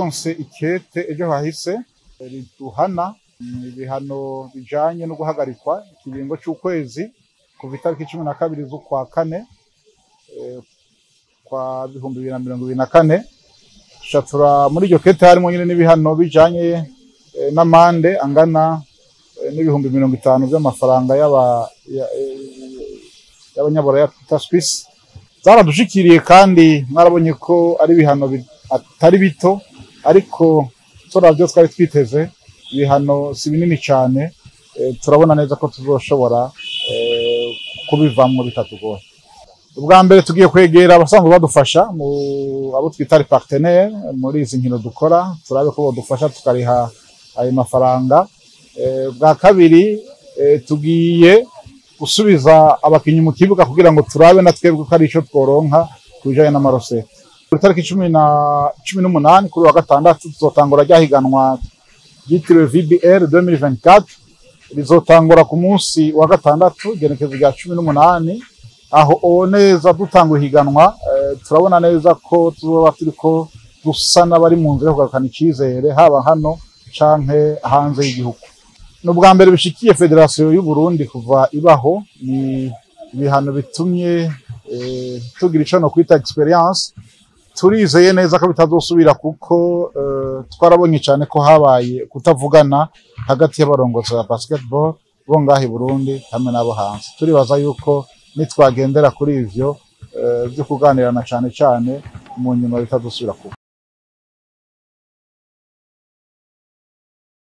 Twararonse ikete ejo hahise riduhana ibihano bijanye no guhagarikwa ikiringo c'ukwezi kuva itariki 12 z'ukwa kane kwa 2024. Shatura muri iryo kete harimo nyine n'ibihano bijanye n'amande angana n'ibihumbi 50 by'amafaranga y'abanyaburaya twita Swiss. Zaradushikiriye kandi mwarabonye ko ari ibihano atari bito, ariko turavyo twari twiteze ibihano si binini cyane. Turabona neza ko tuzoshobora kubivamwo bitatugoye. Ubwa mbere tugiye kwegera abasanzwe badufasha mu abo twita les partenaires muri izi nkino dukora, turabe ko bodufasha tukariha ayo mafaranga. Bwa kabiri tugiye gusubiza abakinyi mu kibuga kugira ngo turabe na twebwe ko ari ico tworonka ku bijanye n'amarosete. Kuri tariki 18 kuri wa gatandatu tuzotangura ryahiganwa ryitiriwe VBR 2024, rizotangura ku munsi wa gatandatu igenekerezo rya 18. Aho neza dutanga ihiganwa, turabona neza ko tuzoba turiko dusa n'abari mu nzira yo kugarukana icizere haba hano canke hanze y'igihugu. Ni ubwa mbere bishikiye Federasiyo y'u Burundi kuva ibaho, ni ibihano bitumye tugira ico no kwita experience. Turizeye neza ko bitazosubira kuko twarabonye cyane ko habaye kutavugana hagati y'abarongozi ba basketball bo ngaha i Burundi hamwe n'abo hanze. Turibaza yuko nitwagendera kuri ivyo byo kuganirana cyane cyane mu nyuma bitazosubira kuba.